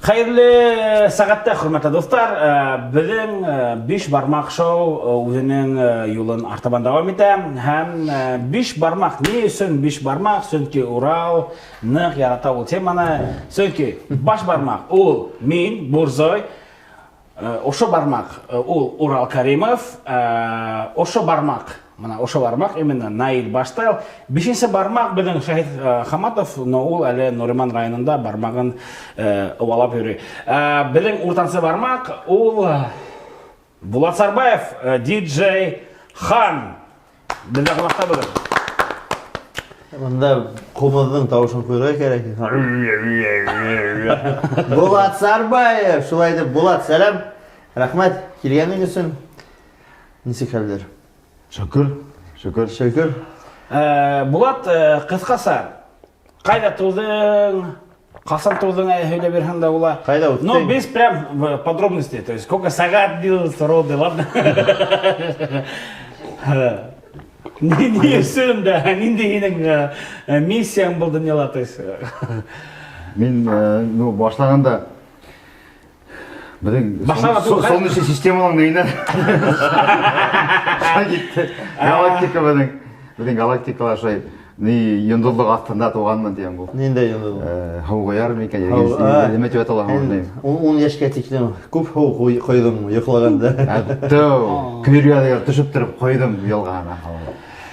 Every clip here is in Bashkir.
Хәерле сәғәттә, хөрмәтле дуҫтар. Беҙҙең Биш бармаҡ шоу үҙенең юлын артабан дауам итә. Һәм Биш бармаҡ ни өсөн Биш бармаҡ? Сөнки Урал ныҡ ярата ул теманы. Сөнки баш бармаҡ ул мин, Бурзой. Ошо бармаҡ ул Урал Каримов, ошо бармаҡ, мына ошо бармаҡ именно Наил Баштайл. Бишенсе бармаҡ беҙҙең Шәһит Хаматов, но ул әле Нуриман районында бармағын ыуалап йөрөй. Беҙҙең уртансы бармаҡ ул Булат Сарбаев, диджей Хан. Беҙҙә ҡунаҡта бөгөн. Бында ҡумыҙҙың тауышын ҡуйырға кәрәк. Булат Сарбаев, шулай итеп, Булат, сәләм. Рәхмәт килгәнең өсөн. Нисек хәлдәр? Шөкөр, шөкөр. Шөкөр. Булат, ҡыҫҡаса, ҡайҙа тыуҙың, ҡасан тыуҙың, һөйләп бирһәң дә була. Ҡайҙа үҫтең? Но без прям в подробности, то есть сколько сәғәт длился роды, ладно? Ни өсөн дә, ниндәй һинең миссияң был донъяла, то есть. Мин, ну, башлағанда беҙҙең солнечный системаның нейенә шулай китте. Галактика беҙҙең, беҙҙең галактикалар шулай ни йондоҙлоҡ аҫтында тыуғанмын тигән бул. Ниндәй йондоҙлоҡ? Һыуғыяр микән, нимә тип атала һуң? 10 йәшкә тиклем күп һыу ҡойҙоң йоҡлағанда. Тәү, көйөргә төшөп тороп ҡойҙом йылғаһына.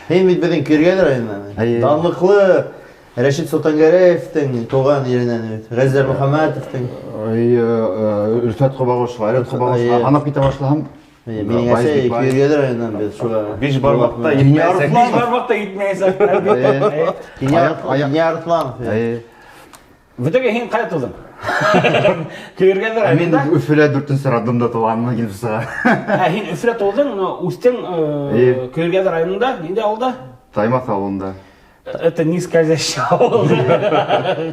Һин бит беҙҙең Көйөргәҙе районынан. Данлыҡлы Рәшит Солтангәрәевтең тыуған еренән бит. Ғәззәр Мөхәммәтовтың. Өлфәт Ҡобағошов, Айрат Ҡобағошов һанап китә башлаһам. Минең әсәй Көйөргәҙе районынан бит шуға. Биш бармаҡта етмәйәсәк. Биш бармаҡта етмәйәсәк. Кинйә Арыҫланов. В итоге һин ҡайҙа тыуҙың? Көйөргәҙе районында. Мин Өфөлә 4-нсе роддомда тыуғанмын килеп сыға. Ә һин Өфөлә тыуҙың, но үҫтең Көйөргәҙе районында, ниндәй ауылда? Таймаҫ ауылында. Это не скользящий ауыл.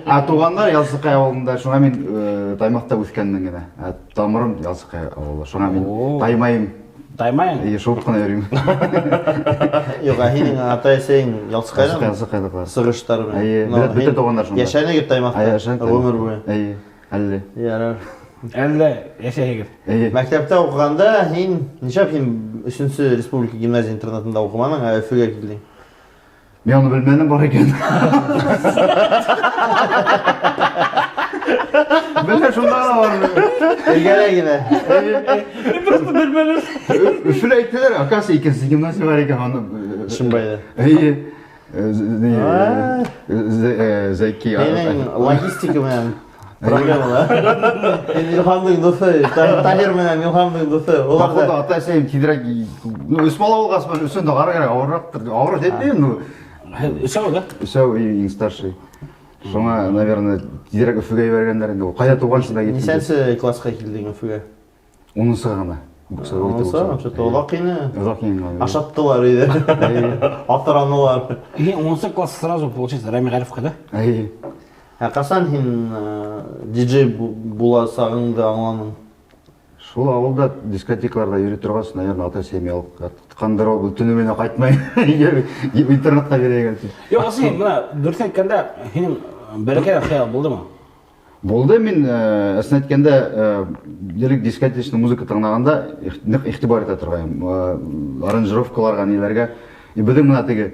Ә туғандар Ялсыҡай ауылында, шуңа мин Таймаҫта үҫкәнмен генә. Ә тамырым Ялсыҡай ауылы, шуңа мин таймайым. Таймайың? Эйе, шыуып ҡына йөрөйөм. Юҡ, ә һинең атай-әсәйең Ялсыҡайҙан? Ялсыҡайҙыҡылар. Сығыштар менән. Эйе, бөтә туғандар шунда. Йәшәнегеҙ Таймаҫта? Эйе, йәшәнек. Ғүмер буйы? Эйе, әллә. Ярар. Әллә йәшәйһегеҙ? Эйе. Мәктәптә уҡығанда һин, нишләп һин 3-нсе республика гимназия интернатында уҡыманың, ә Өфөгә килдең? Мин уны белмәнем бар икән. Белә шунда ғына бар. Эргәлә генә. Мин просто белмәнем. Өфөлә әйттеләр, оказывается, икенсе гимназия бар икән, аны. Шымбайҙа. Эйе. Зәки. Һинең логистика менән проблемалар. Һин Илһамдың дуҫы, Таһир менән Илһамдың дуҫы. Улар да ата-әсәйем тиҙерәк, ну, өс бала булғас, мин өсөн дә ҡарар кәрәк, ауырыраҡ, ауырыраҡ әйтмәйем, ну. Өсәү, да? Өсәү, иң старший. Шуңа, наверное, тиҙерәк Өфөгә ебәргәндәр инде. Ҡайҙа тыуған шунда киттем. Нисәнсе классҡа килдең Өфөгә? 10-ға ғына. Унынсы, вообще-то оҙаҡ ине. Оҙаҡ ине. Ашаттылар өйҙә. Аптыранылар. Һин 10-нсы класс сразу, получается, Рами Ғарифҡа, да? Эйе. Ә ҡасан һин диджей буласағыңды аңланың? Шул ауылда дискотекаларҙа йөрөй торғас, наверное, ата-әсәйем ялҡытҡандыр ул, төнө менән ҡайтмай. Интернатҡа бирәйек тип. Юҡ, һин бына дөрөҫ әйткәндә, һинең бәләкәй хыял булдымы? Булды. Мин, ысын әйткәндә, элек дискотечный музыка тыңлағанда ныҡ иғтибар итә торғайным. Аранжировкаларға, ниләргә. И беҙҙең бына теге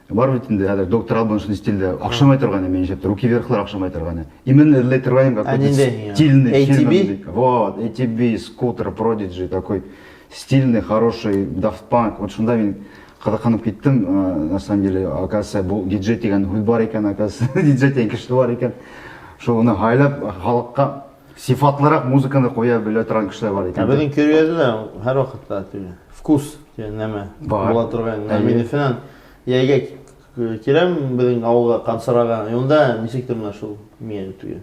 бар бит инде хәҙер доктор Албан шундый стилдә оҡшамай торғайны, мин нишләптер, Руки вверхлар оҡшамай торғайны. Именно эҙләй торғайным какой-то стильный ATB? Вот, ATB, Scooter, Prodigy, такой стильный, хороший Daft Punk. Вот шунда мин ҡыҙыҡһынып киттем, на самом деле, оказывается, был диджей тигән һүҙ бар икән, оказывается, диджей тигән кеше бар икән. Шуны һайлап, халыҡҡа сифатлыраҡ музыканы ҡуя белә торған кешеләр бар икән. Ә беҙҙең Көйөргәҙе һәр ваҡытта теге вкус тигән нәмә була торған. Мин Өфөнән йәйгә киләм беҙҙең ауылға Ҡансараға. И унда нисектер менә шул миңә теге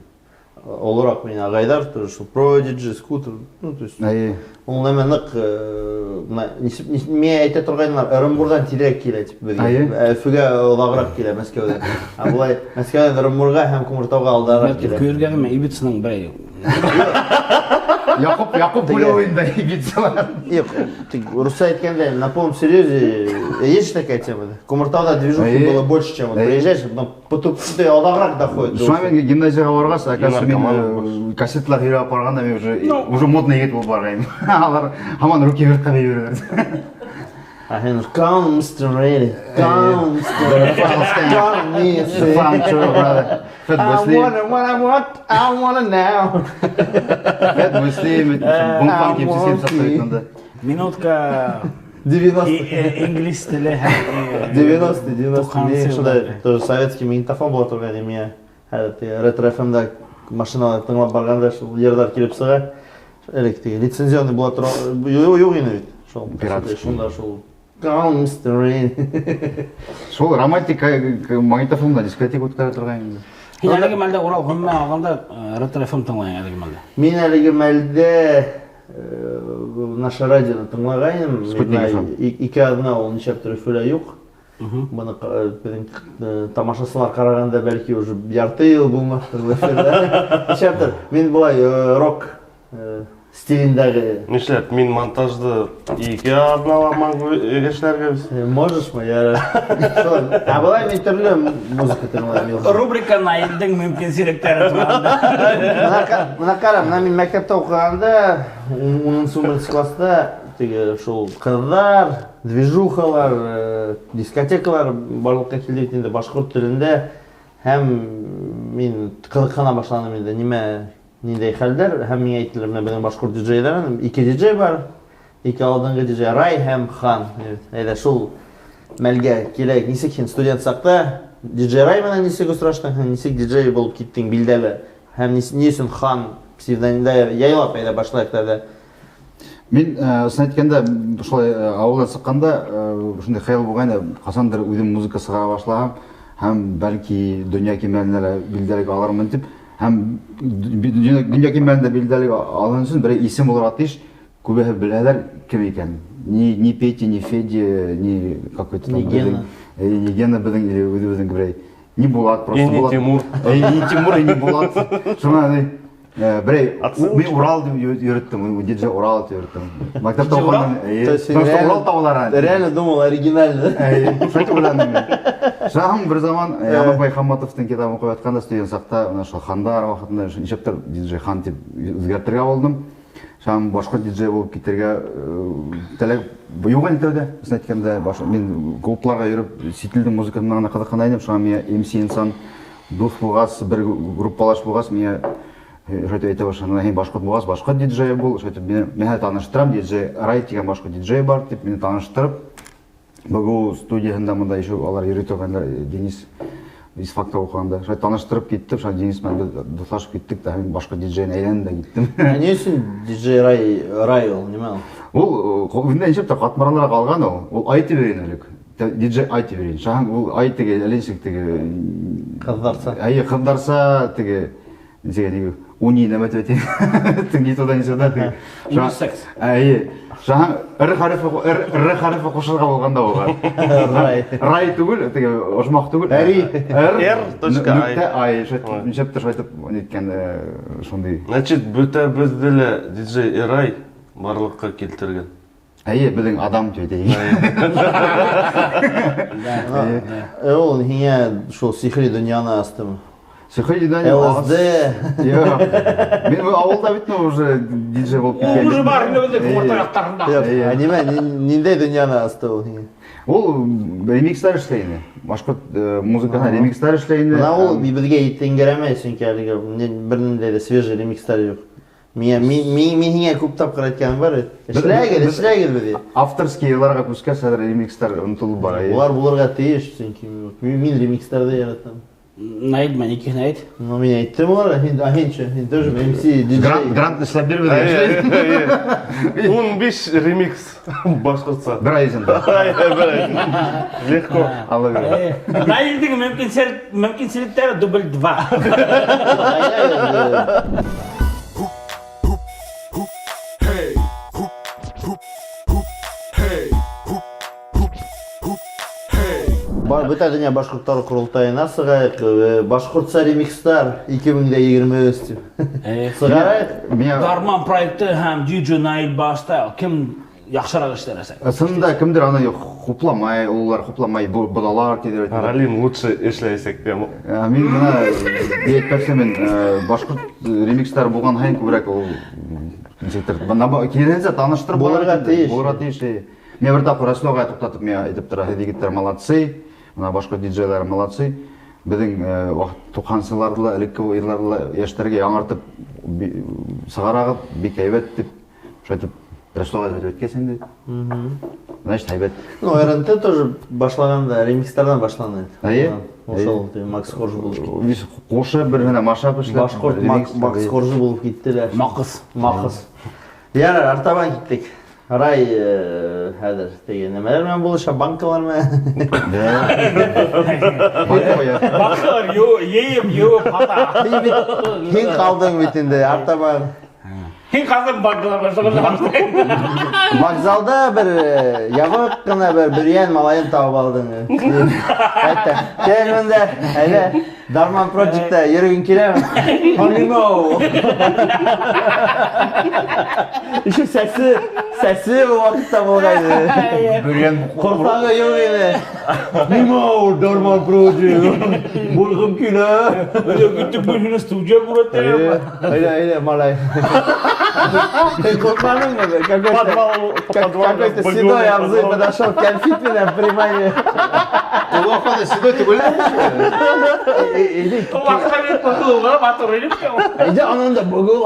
олораҡ мин ағайҙар тоже шул Prodigy, Scooter, ну, то есть ул нәмә ныҡ, бына миңә әйтә торғайнылар, Ырымбурҙан тиҙерәк килә тип беҙгә. Өфөгә оҙағыраҡ килә Мәскәүҙән. Ә былай Мәскәүҙән Ырымбурға һәм Күмертауға алдараҡ килә. Көйөргәҙеме Ибицаның берәй? Якуб, Якуб пулевойында Ибицалар. Юҡ, тик русса әйткәндә, на полном серьезе, есть такая тема, да? Кумертауда движухи Әйе. было больше, чем вот Әйе. приезжаешь, потом потуп, ты алдағыраҡ доходит. Шуңа мин гимназияға барғас, оказывается, мин наркоман кассеталар һөйрәп барғанда мин уже модный егет булып барғайным. Алар һаман руки вверх ҡа бирәләр. А һин come, Mr. Ready, come, Mr. Ready, come, Mr. Fun, true, brother. Fat I Boy Slim, want it, what I want, I want it now. Fat Boy Slim, Bumfunk MC I want сатып анда. Минутка 90 инглиз теле һәм 90 90 Туҡһансы Мин шундай йылдар. тоже советский магнитофон була торған миңә. Хәҙер теге ретро FM-да машинала тыңлап барғанда шул йырҙар килеп сыға. Элек теге лицензионный була торған юҡ юҡ ине бит. Шул Пиратский. шунда шул Come, Mr. Rain. Шул романтика магнитофонда дискотека үткәрә торған инде. Һин әлеге мәлдә Урал ғөмүмән алғанда ретро FM тыңлайың әлеге мәлдә. Мин әлеге мәлдә наше радионы тыңлағайным. Спутник Мин FM. Ике аҙна ул нишләптер Өфөлә юҡ. Быны беҙҙең тамашасылар ҡарағанда бәлки уже ярты йыл булмаҫтыр эфирҙа. Нишләптер мин былай рок стилендәге Нишләп, мин монтажды ике аҙнала могу эшләргә бит. Можешь мы? Я... Ә былай мин төрлө музыка тыңлайым. Илһам. Рубрика Наилдең мөмкинселектәре тураһында. Мына мына ҡара, мына мин мәктәптә уҡығанда, унынсы, 11-нсе класста теге шул ҡыҙҙар, движухалар, дискотекалар барлыҡҡа килде бит инде башҡорт телендә һәм мин ҡыҙыҡһына башланым инде нимә ниндәй хәлдәр һәм миңә әйттеләр, менә беҙҙең башҡорт диджейҙары, ике диджей бар, ике алдынғы диджей Рай һәм Хан. Әйҙә шул мәлгә киләйек, нисек һин студент саҡта диджей Рай менән нисек осраштың һәм нисек диджей булып киттең билдәле һәм ни өсөн Хан псевдонимда яйлап әйҙә башлайыҡ тәүҙә. Мин, ысын әйткәндә, шулай ауылдан сыҡҡанда, шундай хыял булған ине, ҡасандыр үҙем музыка сығара башлаһам, һәм бәлки донъя кимәлендә лә билдәлек алырмын тип, һәм донъя кимәлендә билдәлек алыр өсөн берәй исем булырға тейеш, күбеһе беләләр кем икән. Ни Петя, ни Федя, ни какой-то там Ни Гена. Ни Гена беҙҙең или үҙебеҙҙең берәй. Ни Булат просто. И не Булат. Тимур. Ни Тимур, и не Булат. Шуңа ни, берәй, Отсылочка. мин Урал тип йөрөттөм, диджей Урал тип йөрөттөм. Мәктәптә Диджей Урал? уҡығанда, То есть Потому что реально Урал тауҙары. Реально думал оригинально. Шулай тип уйланым мин. Шунан бер заман Яныбай Хаматовтың китабын уҡып ятҡанда студент саҡта, мына шул хандар ваҡытында нишләптер диджей хан тип үҙгәртергә булдым. Шунан башҡа диджей булып китергә теләк юҡ инде тәүҙә. Ысын әйткәндә, мин клубларға йөрөп, сит илдең музыкаһына ғына ҡыҙыҡҡан инем. Шунан миңә MC инсан дуҫ булғас, бер группалаш булғас, миңә шулай итеп әйтә башланы, һин башҡорт булғас, башҡорт диджей бул. Шулай итеп мине хәҙер таныштырам, диджей Рай тигән башҡорт диджей бар тип мине таныштырып, БГУ студияһында мында еще алар йөрөй торғандар, Денис из факта уҡығанда. Шулай таныштырып киттем, шулай Денис менән беҙ дуҫлашып киттек тә, мин башҡорт диджейына әйләндем дә киттем. Ә ни өсөн диджей Рай, Рай ул, нимә ул? Ул, үҙенә нисек тә ҡатмарлыраҡ алған ул. Ул ай тип йөрөй элек. Диджей ай тип йөрөй. Шаһан ул ай теге, әллә нисек теге, Ҡыҙҙарса. Әйе, ҡыҙҙарса теге, нисек әйтик, уни нәмә тип әйтәйем. Теге ни туда, ни сюда, теге. Унисекс. Әйе. Шаһан р хәрефе, р, р хәрефе ҡушырға булған да уға. Рай. Рай түгел, теге ожмах түгел. Әри. Р Р точка ай. нүктә ай. Шулай нишләптер шулай итеп ниткән, шундый. Значит, бөтәбеҙҙе лә диджей Эрай барлыҡҡа килтергән. Әйе, беҙҙең адам тип әйтәйек. Ул һиңә шул сихри донъяны астымы? Сихри донъяны ЛСД. Юҡ. Мин ауылда бит, ну, уже диджей булып киткән. Уже бар, инде беҙҙең Ҡумарта яҡтарында. Юҡ, ә нимә, ниндәй донъяны асты ул һиңә? Ул ремикстар эшләй ине. Башҡорт музыкаһына ремикстар эшләй ине. Бына ул беҙгә ингерәмәй, сөнки әлегә бер ниндәй ҙә свежий ремикстар юҡ. Миңә, мин һиңә күп тапҡыр әйткәнем бар бит. Эшләгеҙ, эшләгеҙ беҙ. Авторский йырларға күскәс, хәҙер ремикстар онотолоп бара. Улар булырға тейеш, сөнки мин ремикстарҙы яратам. Наил менән икеһен әйт. Ну, мин әйттем уларға, һин, а һин че? Һин тоже MC, диджей. Грант, грант эшләп бир беҙгә. Әйе, әйе. 15 ремикс башҡортса. Бер ай эсендә. Әйе, бер ай. Легко. Алла бирә. Наилдең мөмкинселектәре дубль 2. Бөтә донъя башҡорттары ҡоролтайына сығайыҡ, башҡортса ремикстар 2023 тип. Сығарайыҡ. Миңә Дарман проекты һәм DJ Наил Бастайл кем яҡшыраҡ эшләр? Ысынында кемдер аны хупламай, улар хупламай, боҙалар тиҙер. Ралин лучше эшләйәсәк тип. Мин бына әйтмәксемен, башҡорт ремикстар булған һайын күберәк ул нисектер, киреһенсә таныштырып Булырға тейеш. Булырға тейеш. Мин бер тапҡыр Расул ағай туҡтатып миңә әйтеп тора, һеҙ егеттәр молодцы, бына башҡорт диджейлары молодцы. Беҙҙең ваҡыт туҡһансыларҙы ла, элекке йылларҙы ла йәштәргә яңыртып сығарағыҙ, бик һәйбәт тип. Шулай итеп Расул ағай әйтеп үткәс инде. Значит, һәйбәт. Ну, РНТ тоже башлағанда ремикстарҙан башланы. Әйе. Ошол, теге Макс Корж булып китте. Вис ҡушып бер генә машап эшләп. Башҡорт Макс Коржы булып киттеләр. Маҡыс. Маҡыс. Ярар, артабан киттек. Рай, хәҙер теге нәмәләр менән булыша, банкалар менән. Банкалар йыйып, йыуып һата. Һин бит, һин ҡалдың бит инде, артабан. Һин ҡалдың банкалар менән шөғөлләнеп. Вокзалда бер ябыҡ ҡына бер бөрйән малайын табып алдың. Әйтә, кил бында, әйҙә, Дарман Project-та йөрөгөң киләме? Аңлаймау. Еще сәсе был ваҡытта булғайны. Бөрйән Ҡорһағы юҡ ине. Нимә ул Дарман Project? Булғым килә. Әйҙә, киттек, мин һине студия күрһәтәм. Әйҙә, әйҙә, малай. Ты ҡурҡманыңмы? Какой-то Подвал, подвал, какой-то седой абзый подошел конфет менән приманил. Ул ваҡытта седой түгел. Иди. Ул ваҡытта мин ҡурҡыуға матур инем. Әйҙә, анан да бөгөн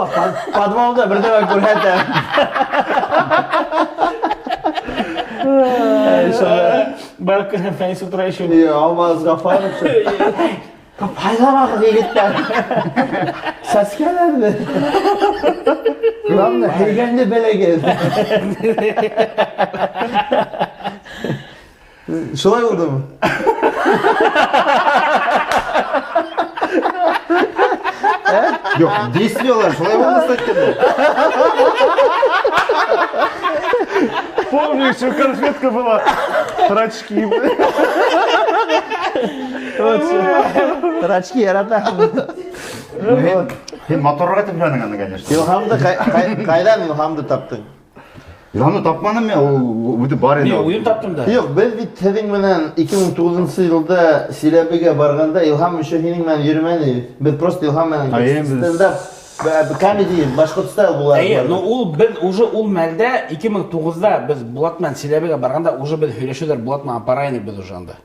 подвалда бер нәмә күрһәтә. Барып кергән Фәнис ултыра еще. Йә, Алмаз Ғафаров. Ҡайҙа егеттәр? Сәскәләрҙе. Главное, һөйгәнде белегеҙ. Шулай булдымы? Юҡ, действие улар шулай булды, кстати. Помню, еще конфетка была. Трачки. Трачки ярата. Һин моторға итеп һөйләнең аны, конечно. Илһамды ҡайҙан илһамды таптың? Илһамды тапманым мин, ул үҙе бар инде. Мин үҙем таптым да. Юҡ, беҙ бит һеҙҙең менән ике мең туғыҙынсы йылда Силәбегә барғанда Илһам еще һинең менән йөрөмәне. Беҙ просто Илһам менән Әйе, беҙ стендап, комедия, башҡорт стайл була. Әйе, но ул беҙ уже ул мәлдә ике мең туғыҙҙа беҙ Булат менән Силәбегә барғанда уже беҙ һөйләшеүҙәр Булат менән апара инек беҙ уже анда.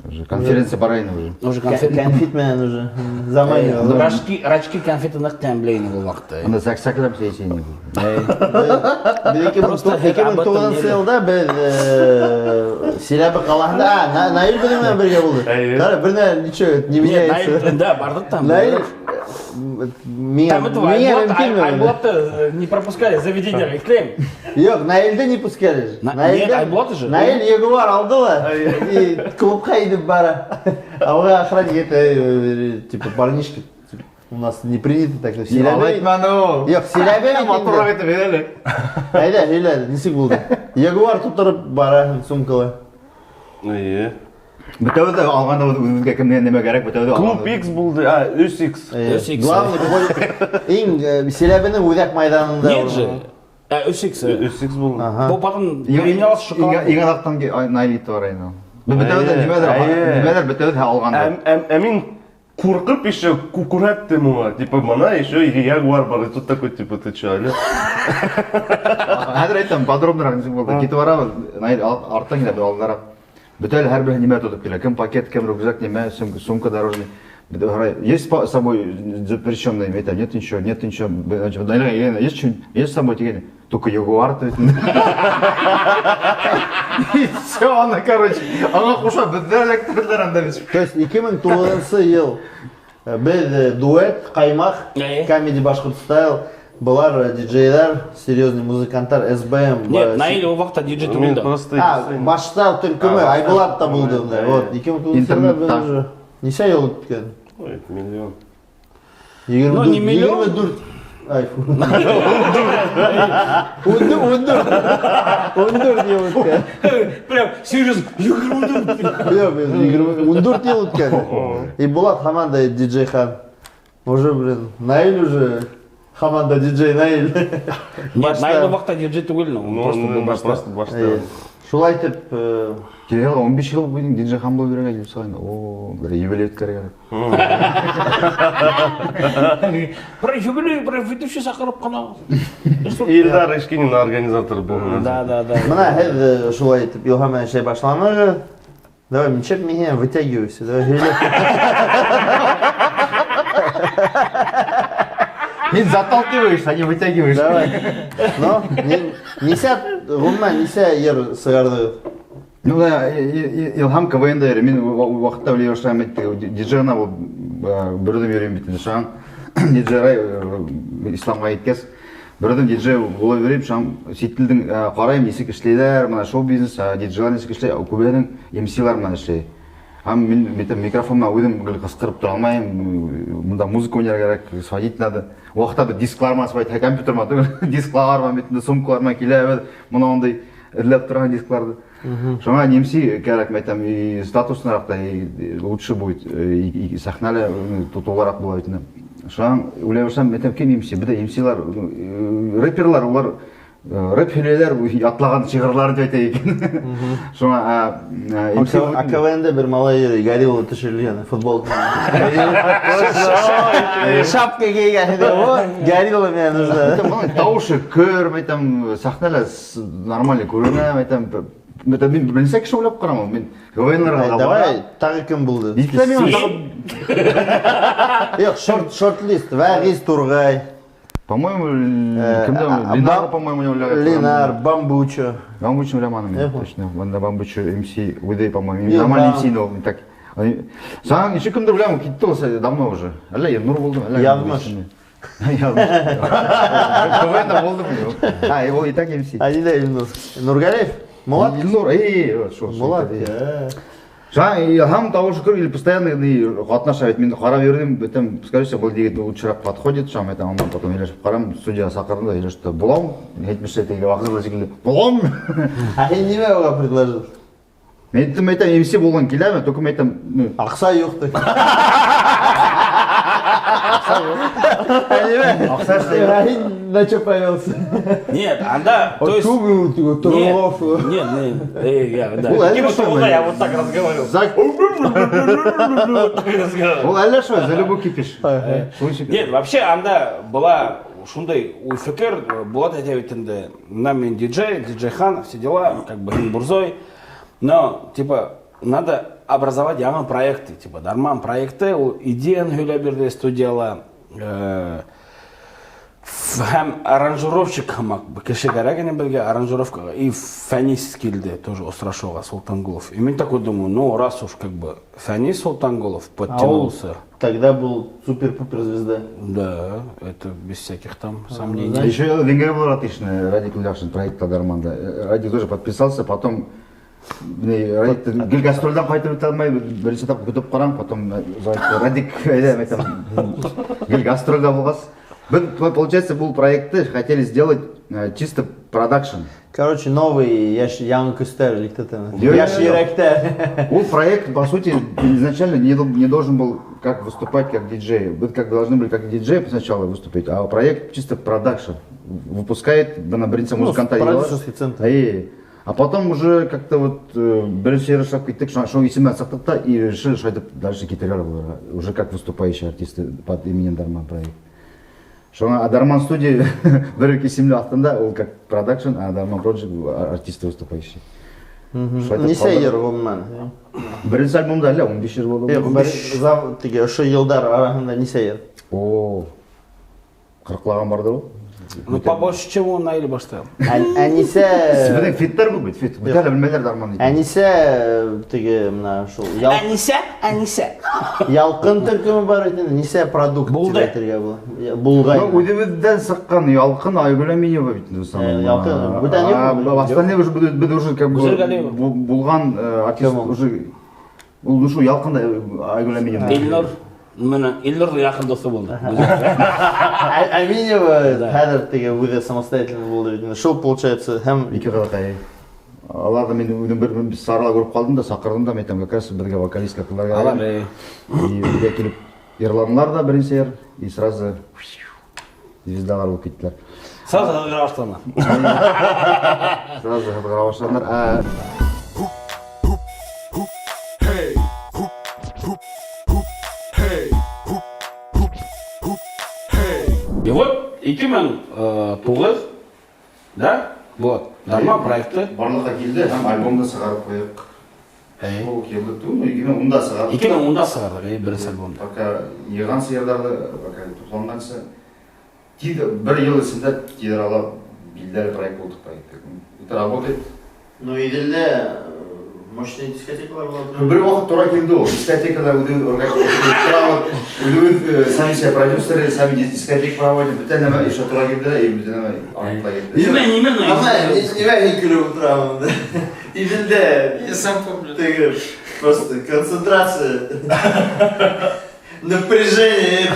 Уже конференция бара ине уже. Уже конференция. Конфет менән уже заманивал. Рачки, рачки конфеты ныҡ тәмле ине ул ваҡытта. Анда сәк-сәкләп сәй эсә ине. Беҙ ике мең Просто ике мең об этом туғыҙынсы не йылда беҙ Силәбе ҡалаһында, Наил беҙҙең менән бергә булды. Әйе. Ҡара, бер нә, ничего, не Нет, меняется. Наил, да, барҙыҡ там. Наил, Там этого миңә мөмкинме быны? Айбулатты не пропускали, заведение иҫләйем. Юҡ, Наилде не пускали же. Нет, Айбулатты же. Наил Ягуар алды ла и клубҡа инеп бара. А уға охранник әйтә, типа, парнишка, типа, у нас не принято так. Силәбе Әйтмәне ул. Юҡ, Силәбе бит инде. Матурыраҡ итеп әйт әле. Әйҙә, һөйлә, нисек булды? Ягуар тотороп бара сумкалы. Эйе. Бөтәүҙе ҙә алғанда үҙебеҙгә кемгә нимә кәрәк, бөтәүҙе Клуб алғанда. X булды, өс X. Эйе. Өс X. Главный иң Силәбенең үҙәк майҙанында Нет же. ул. Өс X. Өс X булды. Ага. Бу потом переменялся шоколад. Иң аҙаҡтан Наил итеп бара инде. Беҙ бөтәүҙе Эйе, эйе. нимәлер бөтәүҙе алғанда. Ә мин ҡурҡып еще күрһәттем уға. Типа, бына еще Ягуар бар. И тут такой, типа, ты чё, алло? Хәҙер әйтәм, подробныраҡ нисек булды. Китеп барабыҙ, Наил арттан килә, беҙ алдыраҡ. Бөтә һәр береһе нимә тотоп килә. Кем пакет, кем рюкзак, нимә, сумка дорожный. Есть с собой запрещенное, это нет ничего, нет ничего. Наиль, есть что, есть с собой тигәне? Только Ягуар, то есть. И все, она, короче, она ҡуша, беҙҙе эләктерҙеләр анда бит. То есть, ике мең туғыҙынсы йыл беҙ дуэт, ҡаймаҡ, Әйе. комеди башҡорт стайл, былар диджейҙар, серьезный музыканттар, СБМ. Нет, Наиль ул ваҡытта диджей Мин түгел дә. просто Башта төркөмө, А, Айбулат та булды унда. Әйе. Вот, ике мең туғыҙынсы йылда беҙ Интернетта. уже нисә йыл үткән? Ой, миллион. Егерме Ну, не дүрт, миллион. егерме дүрт. Ай, фу. 14 йыл үткән. Прям серьезно, 24. Юҡ, 14 йыл үткән. И Булат һаман да диджей Хан. Уже, блин, Наиль уже һаман да диджей Наиль. Нет, Наиль ваҡытта диджей түгел, ну, просто был башта. Просто башта. Шулай итеп, Килгән 15 йыл буйы диджей Хан булып йөрөгән килеп сыға инде. О, бер юбилей үткәрергә кәрәк. Про юбилей, про ведущий саҡырып ҡына. Илдар Ишкинин организатор был. Да. Бына һеҙ шулай итеп Илһам менән эшләй башланығыҙ. Давай, ничек мин һиңә вытягивайся, давай һөйлә. Һин заталкиваешь, а не вытягиваешь. Давай. Ну, нисә, ғөмүмән, нисә йыр сығарҙығыҙ? Ну да, Илһам КВН-да йөрөй. Мин ваҡытта белә башлайым бит, диджей ғына булып, бер үҙем йөрөйөм бит инде. Шунан диджей Рай, Исламға еткәс, бер үҙем диджей булып йөрөйөм. Шунан сит телдең, ҡарайым, нисек эшләйҙәр, бына шоу-бизнес, диджейлар нисек эшләй, күбеһенең эм си-лар менән эшләй. Һәм мин бит микрофон менән үҙем гел ҡысҡырып тора алмайым, бында музыка уйнарға кәрәк, сводить надо. Ваҡытта бит дисклар менән сводить, компьютер менән түгел, дисклар менән бит инде, сумкалар менән киләбеҙ, бына ундай эҙләп торған дискларҙы. Шуңа эм си кәрәк, мин әйтәм, и статусныраҡ та, и лучше будет, и сәхнәлә, тотолараҡ була бит инде. Шуңа уйлай башлам, мин әйтәм, кем эм си? Беҙҙә эм си-лар, рэперлар, улар, рэп һөйләйләр, ятлаған шиғырларын тип әйтә икән. Шуңа, эм си А КВН-да бер малай йөрөй, горилла төшөрөлгән футбол. Шапка кейгән, о, горилла миңә нужна. Әйтәм, бының тауышы көр, мин әйтәм, сәхнәлә нормально күренә, мин әйтәм, это мин беренсе кеше уйлап ҡарамам, мин КВН-ларға Давай, барам. тағы кем булды? Иҫләмәйем, мин тағы Юҡ, шорт-лист, Вәғиз Турғай. По-моему, кемдә ул? Ленар, по-моему, уйлап Ленар, Бамбучо. Бамбучо уйламаным мин, Эхо. точно. Бында Бамбучо, эм си, Уйдей, по-моему. Юҡ, Нормальный да. эм си, но так. Саған нисә көндөр беләм, ул китте ул давно уже. Әллә Илнур булдымы, әллә Яҙмыш. Яҙмыш. КВН-да булдымы? А, ул и так эм си. А, не, да, Илнур. Нургалиев? Мулат? Илнур, эй, вот, шо, шо, Мулат, эй. э. Жаңа Илһам тауышы көр, или постоянно ҡатнаша бит. Мин ҡарап йөрөйөм, бөтәм, скорее всего, был егет лучшерак подходит, шуңа әйтәм, аннан потом һөйләшеп ҡарам, судья саҡырҙы да, һөйләште. Булам, әйтмешә теге ваҡытлы шикелле. Булам. А һин нимә уға предложил? Мин әйттем, әйтәм, эм си булғың киләме? Только мин әйтәм, ну, Аҡса юҡ ти. Аҡса эшләй. А һин на чё повелся? Нет, анда, то есть Нет, нет, нет, эй, я, да. Ул әллә Кем шулай. что, я вот так разговаривал. За- Вот так разговаривал. Ул әллә шулай, за любой кипиш. Шул шикелле. Нет, вообще анда была шундай уй фекер, Булат әйтә бит инде, мына мин диджей, диджей Хан, все дела, как бы мин бурзой, но, типа, надо образовать яңы проекты, типа, Дарман проекты, ул идеяны һөйләп бирҙе студияла, һәм аранжировщик һымаҡ кеше кәрәк ине беҙгә аранжировкаға, и Фәнис килде тоже осрашыуға, Султангулов. И мин такой думаю, ну, раз уж как бы Фәнис Султангулов подтянулся. Тогда был супер-пупер звезда. Да, это без всяких там сомнений. Еще Венгер был отличный, Радик Ильяшин, проект Дарманда. Радик тоже подписался, потом не, Радик гел гастрольдән ҡайтып бөтә алмай, беренсе этап көтөп ҡарам, потом Радик, әйҙә, әйтәм, гел гастрольдә булғас. Беҙ, получается, был проектты хотели сделать чисто продакшн. Короче, новый Ян Кустер или кто там? Йо, йо, Яш йо. Еректе. Был проект, по сути, изначально не должен был как выступать как диджей. Вы как бы должны были как диджей сначала выступить, а проект чисто продакшн. Выпускает, да, на беренсе Ну, музыканта продюсерский делает. центр. Эй, а потом уже как-то вот беренсе йырышлап киттек, шуның исеменнән сыҡтыҡ та и решили, что это дальше китергә булыр. Уже как выступающие артисты под именем Дарман проект. Шуңа Дарман студия бер үк исемле аҫтында, ул как продакшн, а Дарман Project артисты выступающие. Шулай итеп Нисә ҡалдырып. йыр ғөмүмән? Беренсе альбомда әллә 15 йыр булды. Юҡ, бер теге ошо йылдар араһында нисә йыр? О, ҡырҡлаған барҙыр ул. Ну, побольше, чем он Наиль башлаған. Әнисә Беҙҙең фиттар күп бит, фит. Бөтә лә белмәйҙәр Дарман икәнен. Әнисә теге мына шул Әнисә, Әнисә. Ялҡын төркөмө бар бит инде, нисә продукт тип Булды. әйтергә була. Булғай. Ну, үҙебеҙҙән сыҡҡан Ялҡын Айгөл Әминева бит инде в основном. Ялҡын, бүтән юҡ А, ул. остальные уже беҙ уже как бы Гүзәл Галиева. булған артист Кем ул? уже ул, ну, шул Ялҡын да Айгөл Әминева. Илнур. Менә Илнурҙың яҡын дуҫы булды. Аминева хәҙер теге үҙе самостоятельный булды бит. Шул получается һәм Ике ҡыҙыҡай. Аларҙы мин үҙем бер сарала күреп ҡалдым да, саҡырҙым да, мин әйтәм, как раз беҙгә вокалистка ҡыҙҙар Алар кәрәк. И беҙгә килеп йырланылар ҙа беренсе йыр, и сразу звездалар булып киттеләр. Сразу һыҙғыра башланы. Сразу һыҙғыра башланылар. Ә И вот 2009, да? Вот, Дарман проекты. Барлыҡҡа килде һәм альбомды сығарып ҡуйҙыҡ. Шул килде түгелме? 2010-да сығарҙыҡ. 2010-да сығарҙыҡ, беренсе альбомды. Пока йыйғансы йырҙарҙы, пока тупланғансы. Тиҙ, бер йыл эсендә тиҙ арала билдәле проект булдыҡ та киттек. Это работает. Ну, Иделдә мощный дискотекалар була. Бер ваҡыт тура килде ул. Дискотекалар үҙебеҙ организовать, үҙебеҙ сами себя продюсеры, сами дискотек проводим. Бөтә нәмә еще тура килде лә, и бөтә нәмә артта китте. Нимә, нимә, Ама нимә һин көлөп ултыраһың унда? Иделдә Я сам помню. теге просто концентрация. Напряжение.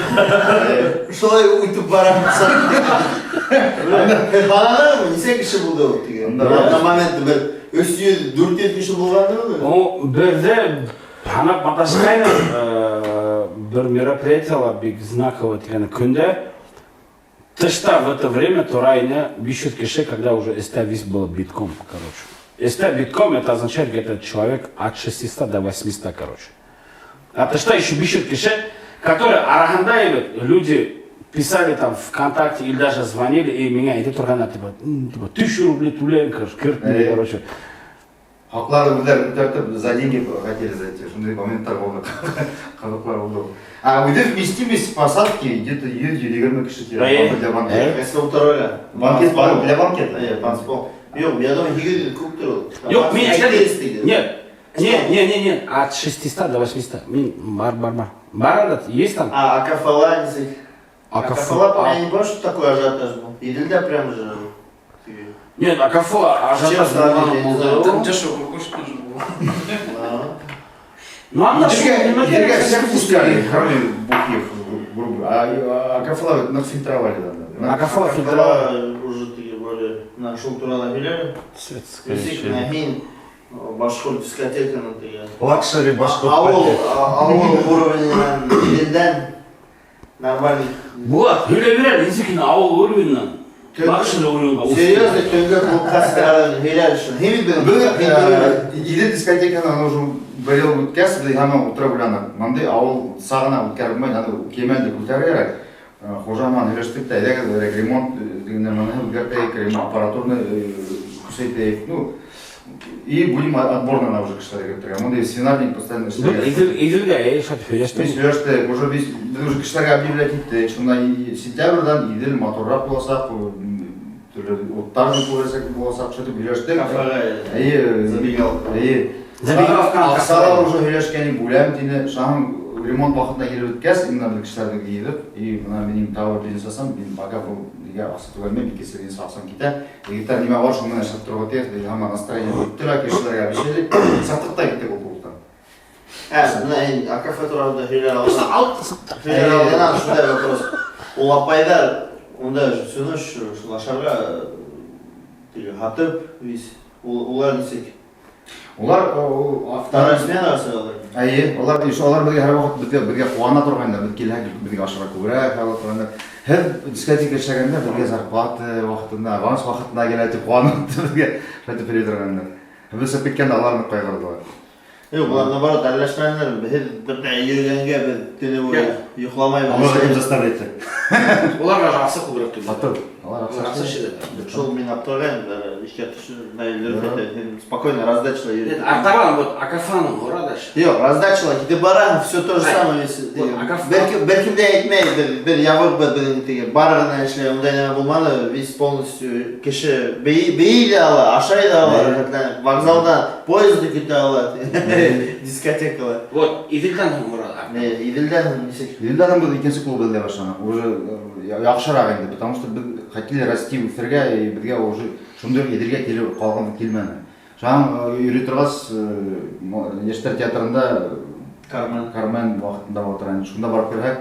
Шулай үтеп бара. Һананыңмы? Нисә кеше булды ул теге? На момент бер 300, 400 кеше булғандыр. О, беҙҙә һанап маташҡайны, бер мероприятиела бик знаковый тигән көндә тышта в это время тора ине 500 кеше, когда уже эстә весь было битком, короче. Эстә битком, это означает где-то человек от 600 до 800, короче. А тышта еще 500 кеше, которые араһында ебет, люди писали там ВКонтакте или даже звонили, и меня әйтә торғандар, типа, типа, 1000 рублей түләйем, короче, керт, короче. Хаҡларҙы үҙҙәре күтәртеп, за деньги хотели зайти. Шундай моменттар булды. Ҡыҙыҡлар булды. А үҙе вместимость посадки где-то 120 кеше Әйе. для банкета. Эстә ултырырға. Банкет, для банкета. Әйе, танцпол. Юҡ, я думаю, 800 күптер ул. Юҡ, мин әйтәм. 800 тиде. Нет, нет, нет, нет, нет, от 600 до 800. Мин бар, бар, бар. Бар этот, есть там? А кафела нисек? А А кафе? кафела, я не помню, что такой ажиотаж был. Иделдә прям же. Нет, а кафе ажиотаж Чем сравнить, я не булған знаю. булды. Там дешево куркушек тоже было. Да. Ну, анда Иделгә нимә Иделгә кәрәк? всех пускали, кроме бухих, грубо. А кафела нас фильтровали. Да, А кафела фильтровали. Кафела уже теге более на шул турала һөйләне. Светская Нисек менә һин башҡорт дискотеканың теге Лакшери башҡорт. ауыл ауыл уровененән Иделдән нормальный. Булат, һөйләй бир әле, нисек һин ауыл уровененән лакшери уровенға үҫтең? Серьезно, төнгө клубҡа сығарып һөйләр өсөн. Һин бит Беҙ Иҙел дискотеканы уже бер йыл үткәс, беҙ һаман ултырып уйланыҡ. Бындай ауыл сағына үткәреп булмай, аны кимәлде күтәрергә кәрәк. Хужа менән һөйләштек тә, әйҙәгеҙ, берәр ремонт тигән нәмәне үҙгәртәйек, ремонт аппаратураны көсәйтәйек. Ну, и будем отборно уже кешеләр кертергә. Бындай свинарник постоянно Беҙ эшләгән. Иҙел, Иҙелгә, әй, шат һөйләштек. Беҙ һөйләштек, уже беҙ уже кешеләргә объявлять иттек. Шунда сентябрҙән Иҙел матурыраҡ буласаҡ, төрлө уттар күберәк буласаҡ, шулай итеп һөйләштек. Кафеға Әйе, забегаловка. Әйе. Забегаловканы Аҡсалар уже һөйләшкән, бүләм тине. Шаһың ремонт ваҡытына килеп бөткәс, именно беҙ кешеләрҙе йыйҙыҡ. И бына минең тағы бер бизнес асам, мин пока был нигә аҡса түгелмәй, бик кесе бизнес аҡсам китә. Егеттәр нимә бар, шуны менән эшләп торорға тейеш. Беҙ һаман настроение бөттө лә, кешеләргә обещали. Саттыҡ та киттек ул клубтан. Ә, бына һин а кафе турала һөйләй алған. Һөйләй алғанан шундай вопрос. Ул апайҙар унда всю ночь шул ашарға теге һатып, весь. Улар нисек? Улар Вторая смена асалар. Әйе, улар иш улар беҙгә һәр ваҡыт беҙгә ҡыуана торғайнылар. Беҙ килһәк, беҙгә ашарға күберәк ала торғайнылар. Һеҙ дискотека эшләгәндә беҙгә зарплата ваҡытында, аванс ваҡытында килә тип ҡыуанып беҙгә шулай итеп һөйләй торғайнылар. Беҙ эшләп киткәндә алар ныҡ ҡайғырҙылар. Юҡ, улар наоборот әрләшмәнеләр. Беҙ бер ҙә йөрөгәнгә беҙ төнө буйы йоҡламайбыҙ. Алар им заставляет. Уларға аҡса күберәк түләй. Һатып. Алар аҡса Аҡса эшләй. эшләй. Шул мин аптырағайным, иҫкә төшөп, һин спокойно раздачала Нет, йөрөй. артабан вот а кафеның һора дальше. Юҡ, раздачала китеп бараһың, все то же Ай, самое весь. вот, а кафе- Бер кем дә әйтмәй, бер ябыҡ беҙҙең теге бар ғына эшләй, ундай нәмә булманы, весь полностью кеше бейей ҙә ала, ашай ҙа ала, рәхәтләнеп. Вокзалдан поезды көтә ала, дискотекала. Вот, Иҙелдән һуң һора. Не, Иҙелдән һуң нисек? Иҙелдән беҙ икенсе клуб эҙләй башланыҡ. Уже яҡшыраҡ инде, потому что беҙ хотели расти үҫергә, и беҙгә уже шундай уҡ Иҙелгә килеп ҡалған килмәне. Шунан йөрөй торғас, йәштәр театрында Кармен. Кармен ваҡытында була торған. Шунда барып керһәк,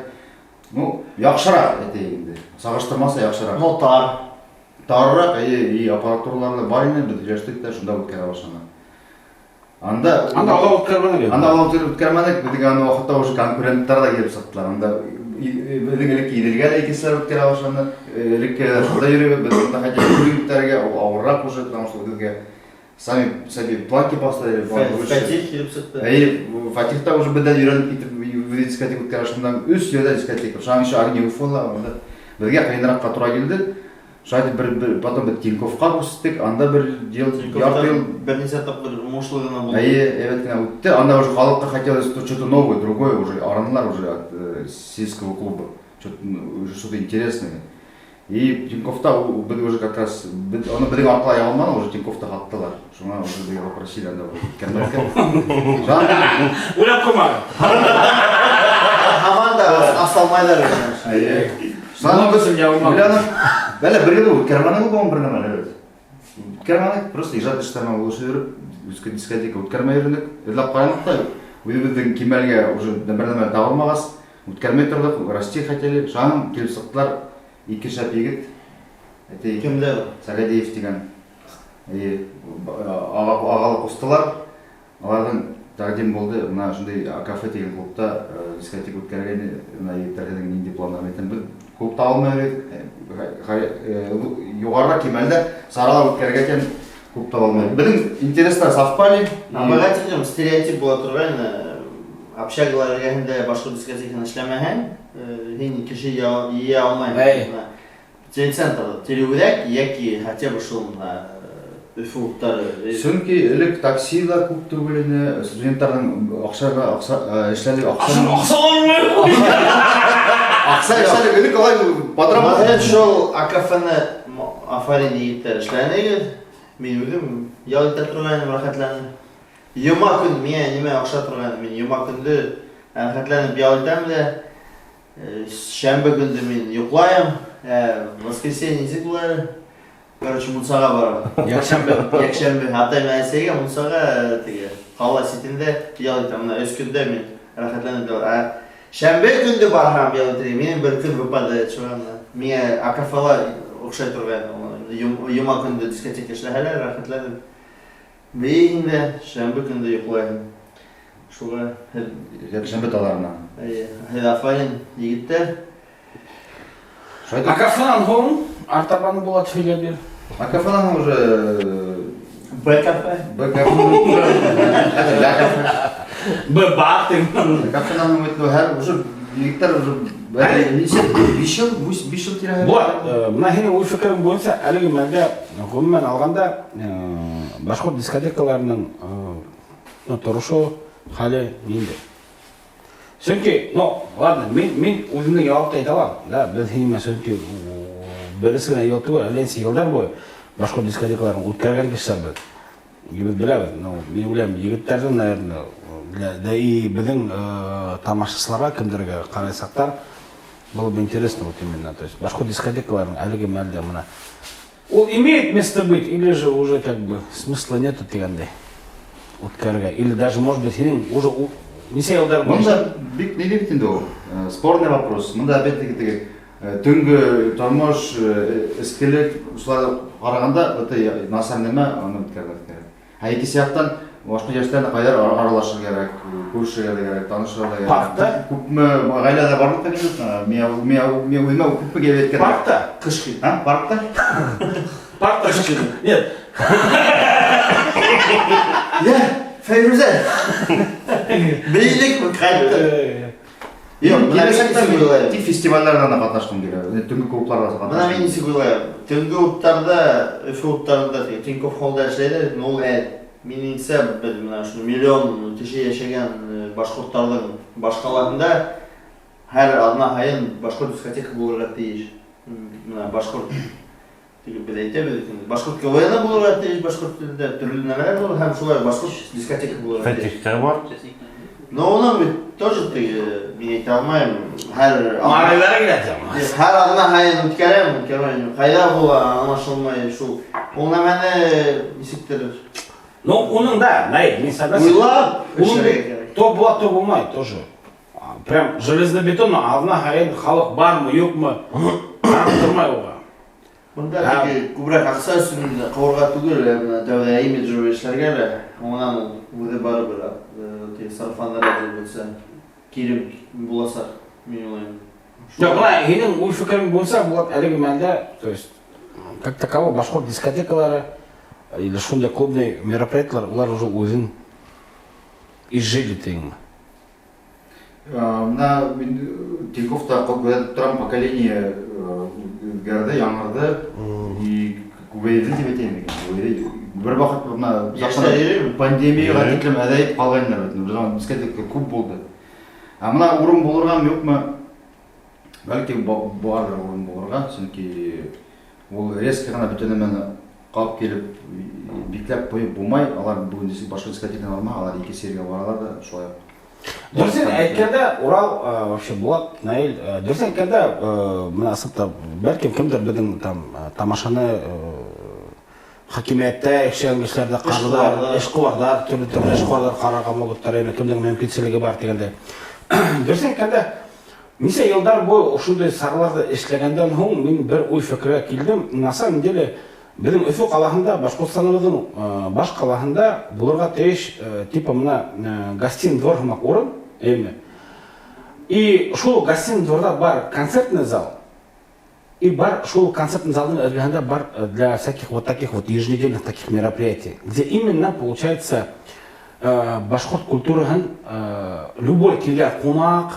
ну, яҡшыраҡ әйтәйек инде. Сағыштырмаса яҡшыраҡ. Но тар. Тарыраҡ, эйе, и аппаратуралар ҙа бар ине, беҙ һөйләштек тә шунда үткәрә башланыҡ. Анда Анда алға үткәрмәнек. Анда алға үткәрмәнек, беҙгә аны ваҡытта уже конкуренттар ҙа килеп сыҡтылар. Анда беҙҙең элекке Иҙелгә лә икенселәр үткәрә башланы. Элекке шунда йөрөйбөҙ, беҙ унда хотели үҙен үткәрергә, ул ауырыраҡ уже, потому что беҙгә сами себе планки поставили, планки выше. Фатих килеп сыҡты. Әйе, Фатих та уже беҙҙән өйрәнеп китеп, үҙе дискотека үткәрә, шунда өс ерҙә дискотека. Шуның еще Огни Уфы ла унда. Беҙгә ҡыйыныраҡҡа тура килде. Шулай итеп, бер, потом беҙ Тиньковҡа күстек, анда бер ел, ярты ел Бер нисә тапҡыр уңышлы ғына булды. Әйе, әйбәт кенә үтте. Анда уже халыҡҡа хотелось что-то новое, другое уже. Арынылар уже от сельского клуба. Что-то, ну, уже что-то интересное. И Тиньковта беҙ уже как раз, уны беҙҙең арҡала яҙылманы, уже Тиньковта һаттылар. Шуңа уже беҙгә попросили анда үткәрмәҫкә. Уйлап ҡуймағыҙ. Һаман да асалмайҙар. Әйе. Шунан беҙ уйланып, бәлә бер йыл үткәрмәнек ул, бер нәмә әле. Үткәрмәнек, просто ижад эштәр менән булышып йөрөп, үҙ дискотека үткәрмәй йөрөнөк. Эҙләп ҡараныҡ та, үҙебеҙҙең кимәлгә уже бер нәмә табылмағас, үткәрмәй торҙоҡ, расти хотели. Шунан килеп сыҡтылар ике шәп егет. Әйтәйек, Кемдәр? Сагадеев тигән. Әйе, ағалы ҡустылар. Аларҙың тәҡдим булды, бына шундай кафе тигән клубта дискотека үткәргән ине. Бына егеттәр һеҙҙең ниндәй пландар әйтәм, беҙ клуб таба алмай йөрөйбөҙ. Юғарыраҡ кимәлдә саралар үткәрергә икән, клуб таба алмай. Беҙҙең интереслар совпали. Быға тиклем стереотип була торғайны, общагалар эргәһендә башҡорт дискотекаһын эшләмәһәң, һин кеше йыя алмайһың. Телецентр, телеүҙәк йәки хотя бы шул бына Өфө уттары. Сөнки элек такси ла күп түгел ине, студенттарҙың аҡсаға, аҡса, эшләлек аҡса. Аҡса алмай. Аҡса эшләлек, элек алай подработка. Мәҫәлән, шул АКФ-ны афарин егеттәр эшләнегеҙ. Мин үҙем ял итә торғайным, рәхәтләнеп. Йома көн миңә нимә оҡшай торғайны, мин йома көндө рәхәтләнеп ял итәм дә, шәмбе көндө мин йоҡлайым, воскресенье нисек була әле? Короче, мунсаға барам. Йәкшәмбе. Йәкшәмбе. Атай менән әсәйгә мунсаға, теге ҡала ситендә ял итәм. Бына өс көндә мин рәхәтләнеп ял. Шәмбе көндө барһам ял итергә, минең бер көн выпадает шуға. Миңә АКФ-ла оҡшай торғайны. Йома көндө дискотека эшләһәләр, рәхәтләнеп бейейһең дә, шәмбе көндө йоҡлайһың. Шуға һеҙ Йәкшәмбе таларына. Эйе, һеҙ афарин, егеттәр. Шулай итеп. АКФ-нан һуң артабан Булат һөйләп бир. АКФ-нан һуң уже Б кафе. Б кафе. Л кафе. Б бар тиң. КФ-нан һуң бит һәр уже егеттәр уже нисә 5 ел, 5 ел тирәһе. Булат, бына һинең уй фекерең буйынса әлеге мәлдә ғөмүмән алғанда башҡорт дискотекаларының торошо хәле ниндәй? Сөнки, ну, ладно, мин үҙемдең яуапты әйтә алам, да, беҙ һинең менән сөнки беренсе генә йыл түгел, әллә нисә йылдар буйы башҡорт дискотекаларын үткәргән кешеләр беҙ. Беҙ беләбеҙ, ну, мин уйлайым, егеттәрҙең, наверное, да и беҙҙең тамашасыларға кемдәргә ҡарайсаҡтар, было бы интересно вот именно, то есть башҡорт дискотекаларының әлеге мәлдә бына ул имеет место быть или же уже как бы смысла нету тигәндәй үткәрергә, или даже может быть һинең уже нисә йылдар буйы? Бында бик ни бит инде ул, спорный вопрос. Бында опять-таки теге төнгө тормош, эскелек, шуларга ҡарағанда это насар нәмә, аны үткәрергә кәрәк. Ә икенсе яҡтан башҡа йәштәрҙе ҡайҙар аралашырға кәрәк, күрешергә кәрәк, танышырға кәрәк. Паркта? Күпме ғаиләлә барлыҡ килеп, мин үҙемә күпме килеп еткән. Паркта? Ҡыш көнө. А, паркта? Паркта ҡыш көнө. Нет. Йә, Фәйрүзә. Бейлек ҡайтты. Юҡ, Бына мин киләсәктә нисек уйлайым? тик фестивальдәрҙә генә ҡатнашҡым килә, төнгө клубтарҙа Бына ҡатнашҡым мин нисек уйлайым? Төнгө уттарҙа, Өфө уттарында, теге Тинькофф холлда эшләйҙәр, но ул әҙ. Минеңсә, беҙ бына ошо миллион кеше йәшәгән башҡорттарҙың башҡалаһында һәр аҙна һайын башҡорт дискотека булырға тейеш. Бына башҡорт теге беҙ әйтәбеҙ бит инде, башҡорт КВН булырға тейеш, башҡорт телендә төрлө нәмәләр булыр һәм шулай башҡорт дискотека булырға тейеш. Фәтихтә бар. Но уның бит тоже теге, мин әйтә алмайым, һәр Марайлары килә тием. Һәр аҙна һайын үткәрәм, үткәрмәйем. Ҡайҙа була, аңлашылмай шул. Ул нәмәне нисектер Ну, уның да, Наиль, мин согласен. Уйлап Уның эшләргә кәрәк. То була, то булмай тоже. Прям железнобетонно аҙна һайын халыҡ бармы, юҡмы, ҡарап тормай уға. Бында теге күберәк аҡса өсөн инде ҡыуырға түгел, ә менә тәүҙә имиджевый эшләргә лә, һуңынан ул үҙе барыбер теге сарафанный радио буйынса кире буласаҡ, мин уйлайым. Юҡ, бына һинең уй-фекерең буйынса, Булат, әлеге мәлдә, то есть, как таковой башҡорт дискотекалары или шундай клубный мероприятиелар, улар уже үҙен изжили тигәнме? Менә мин Тинькоффта күҙәтеп торам, поколение үҙгәрҙе, яңырҙы и күбәйҙе тип әйтәйем икән. Күбәйҙе. Бер ваҡыт менә Йәштәр йөрөйме? пандемияға тиклем әҙәйеп ҡалғайнылар бит. Бер заман дискотека күп булды. Ә менә урын булырғамы, юҡмы? Бәлки барҙыр урын булырға, сөнки ул резко ғына бөтә нәмәне ҡалып килеп бикләп ҡуйып булмай. Алар бөгөн башҡа дискотеканы алмай, алар икенсе ергә баралар ҙа шулай уҡ. Дөрөҫөн әйткәндә, Урал, вообще Булат, Наил, дөрөҫөн әйткәндә, менә ысынлап та, бәлкем кемдер беҙҙең там тамашаны хакимиәттә эшләгән кешеләр ҙә ҡарарҙар, эшҡыуарҙар, төрлө-төрлө эшҡыуарҙар ҡарарға могуттар, әммә кемдең мөмкинселеге бар тигәндәй. Дөрөҫөн әйткәндә, нисә йылдар буйы ошондай сараларҙы эшләгәндән һуң мин бер уй-фекергә килдем. На самом деле, беҙҙең Өфө ҡалаһында, Башҡортостаныбыҙҙың баш ҡалаһында булырға тейеш, типа мына гостиный двор һымаҡ урын, әйме? И шул гостиный дворҙа бар концертный зал, и бар шул концертный залдың эргәһендә бар для всяких вот таких вот еженедельных таких мероприятий, где именно получается башҡорт культураһын любой килгән ҡунаҡ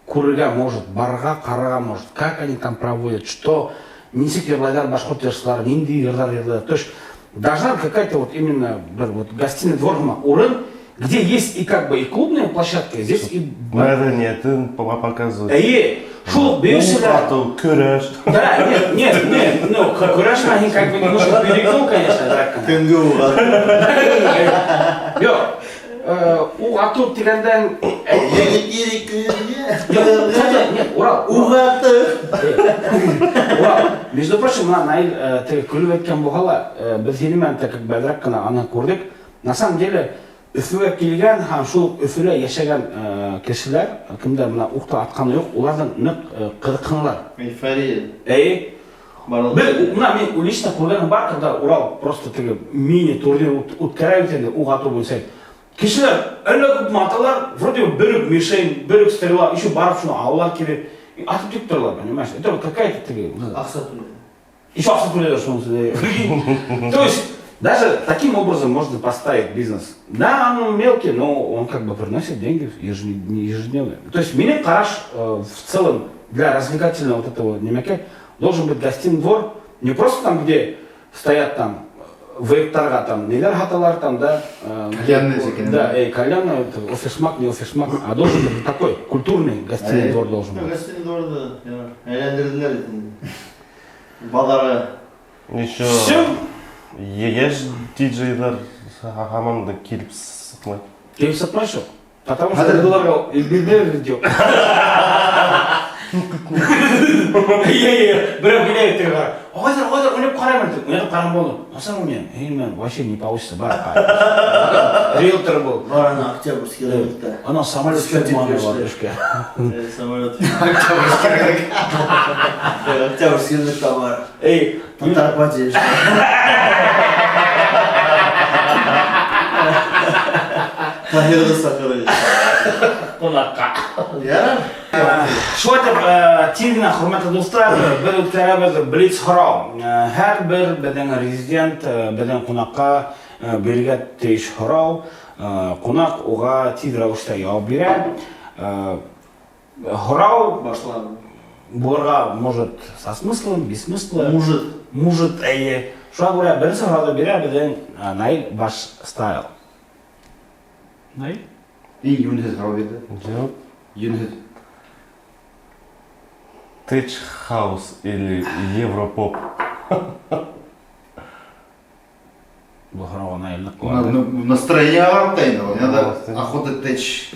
күрергә может, барырға, ҡарарға может, как они там проводят, что, нисек йырлайҙар башҡорт йырсылары, ниндәй йырҙар йырлайҙар. То есть должна быть какая-то вот именно бер вот гостиный двор һымаҡ урын, где есть и как бы и клубная площадка, здесь и Мәҙәниәтен показывать. Эйе, шул бейеүселәр. Уҡ атыу, көрәш. Да, нет, нет, нет, ну, көрәш мин как бы немножко перегнул, конечно, да. Кемгә уҡ атыу? Юҡ, уҡ атыу тигәндән Юҡ, хотя, нет, Урал. Уҡ атыу. Урал, между прочим, мына Наил теге көлөп әйткән булһа ла, беҙ һинең менән так как бәҙерәк кенә аны күрҙек. На самом деле, Өфөгә килгән һәм шул Өфөлә йәшәгән кешеләр, кемдәр мына уҡта атҡаны юҡ, уларҙың ныҡ ҡыҙыҡһыналар. Эйфория. Эйе. Барлыҡ. Беҙ, мына мин лично күргәнем бар, когда Урал просто теге мини-турнир үткәрә бит инде, уҡ атыу буйынса. Кешеләр әллә күпме аталар, вроде бы бер үк мишень, бер үк стрела, еще барып шуны алалар килеп, и атып китеп торалар, понимаешь? Это вот какая-то теге, Аҡса түләй. Еще аҡса түләйҙәр шуның өсөн. То есть даже таким образом можно поставить бизнес. Да, он мелкий, но он как бы приносит деньги ежедневно. То есть минең ҡараш в целом для развлекательного вот этого нәмәкәй должен быть гостиный двор, не просто там, где стоят там вейптарға там ниләр һаталар там, да, Кальянный всякие, да, да. эй, кальянный, это офисмаг, не офисмаг, а должен быть такой культурный гостиный Эй. двор должен быть. Гостиный дворҙы әйләндерҙеләр бит инде. Баҙарға. Еще Все. йәш диджейҙар һаман да килеп сыҡмай. Килеп сыҡмай шул. Потому что Хәҙер- уларға билдәләр юҡ. Эйе, берәү килә теге ағайҙар, ағайҙар, уйнап ҡарайым тип. Уйнап ҡарам булды. Асан у меня, һин менән вообще не получится, бар. Риэлтор был. Бар ана Октябрьский рынокта. Ана самолет Дискотека фирманы бар эшләй. эшкә. Самолет. Октябрьский рынокта бар. Эй, Татар пати. Таһирҙы саҡырайыҡ. ҡунаҡҡа. Ярар. Шулай итеп, тиҙ генә, хөрмәтле дуҫтар, беҙ үткәрәбеҙ блиц һорау. Һәр бер беҙҙең резидент, беҙҙең ҡунаҡҡа бирергә тейеш һорау. Ҡунаҡ уға тиҙ рәүештә яуап бирә. Һорау Башланды. булырға может со смыслом, без смысла. Может. Может, эйе. Шуға күрә беренсе һорауҙы бирә беҙҙең Наил Баш Стайл. Наил? Иң йүнһеҙ һорау бирҙе. Юҡ. Йүнһеҙ. Тech House или Европоп? Был һорауға Наил ныҡ Ну, ҡыуанды. ну, настроение ҡарап та инде ул. Иногда Настроение. охота тech,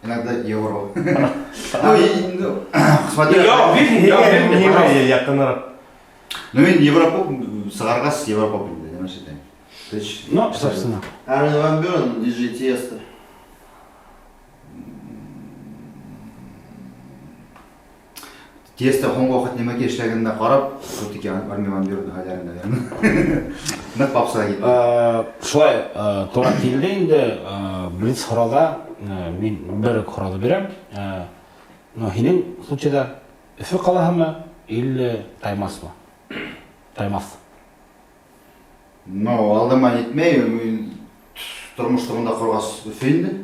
иногда евро. Ну, и, ну, смотря. Яуап бир, яуап бир, Нимә пожалуйста. яҡыныраҡ? Ну, мин Европоп сығарғас Европоп инде, нимә әйтәйем. Тech. Ну, собственно. Армин Ван Бюрен, диджей Тиесто. Тиесто һуңғы ваҡыт нимәкәй эшләгәненә ҡарап, все-таки Армин ван Бюрен һайлар наверное. Ныҡ попсаға китте. Шулай тура килде инде блиц һорауҙа мин бер үк һорауҙы бирәм. Но һинең случайда Өфө ҡалаһымы или Таймасмы? Таймаҫ. Ну, алдыма нитмәй, мин тормошто бында ҡорғас Өфө инде.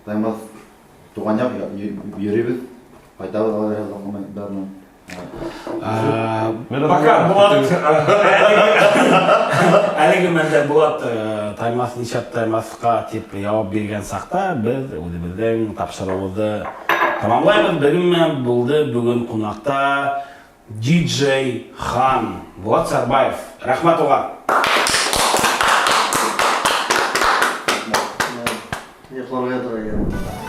Таймаҫ туған яҡ, йөрөйбөҙ, ҡайтабыҙ алай озаҡламай бәренән. Пока Булат әлеге мәлдә Булат Таймаҫ нишләп Таймаҫҡа тип яуап биргән саҡта беҙ үҙебеҙҙең тапшырыуыбыҙҙы тамамлайбыҙ. Беҙҙең менән булды бөгөн ҡунаҡта DJ Хан Булат Сарбаев. Рәхмәт уға. Йоҡларға ятырға кәрәк.